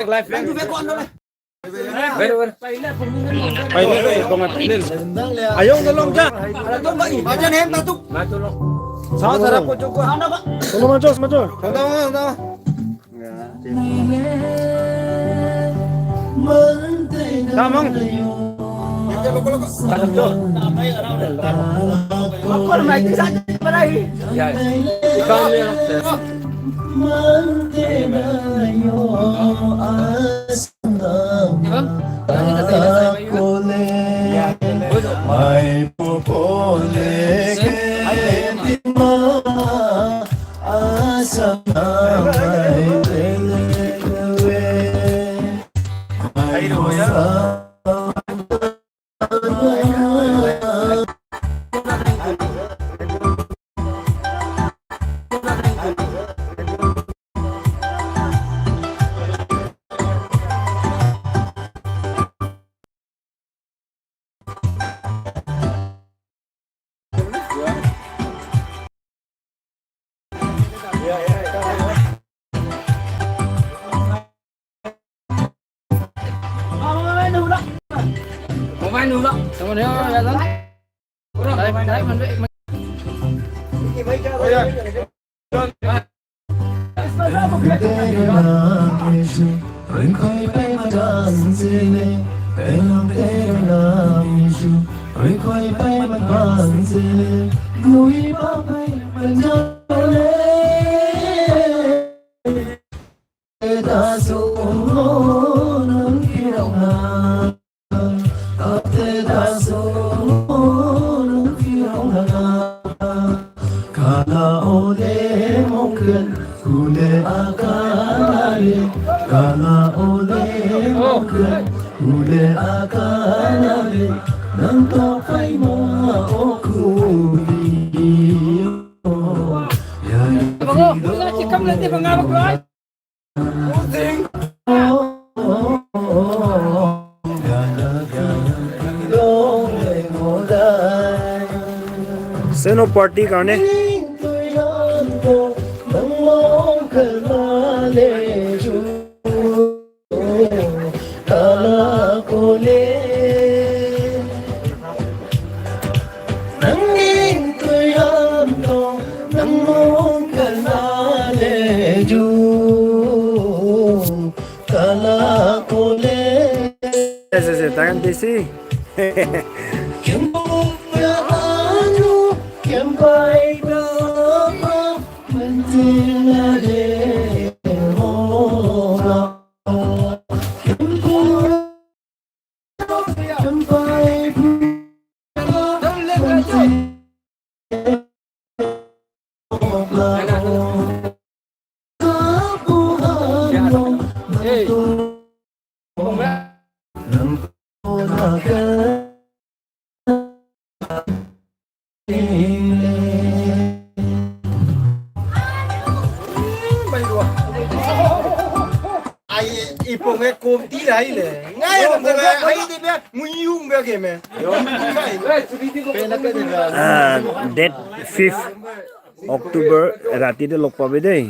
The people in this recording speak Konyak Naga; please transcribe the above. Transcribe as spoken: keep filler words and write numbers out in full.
Live, live. Ber, ber. Pailin, pailin, pailin. Ayong, tolong, ja. Ajan hem tatuk. Sawa sarap ko cukup. Ano ba? Tolong, Mas, Mas. Tama, tama. Tamang. Makol, may isa pa rin. Ya. Ikaw niya. Seno party karne. Yes, yes, yes, tahan desi. Ai, ipong e kom ti rai le. Ngai, ipong e, ai, di ba, nguyung ba ke me. Ah, date fifth October, ৰাতিতে লগ পাবি দেই।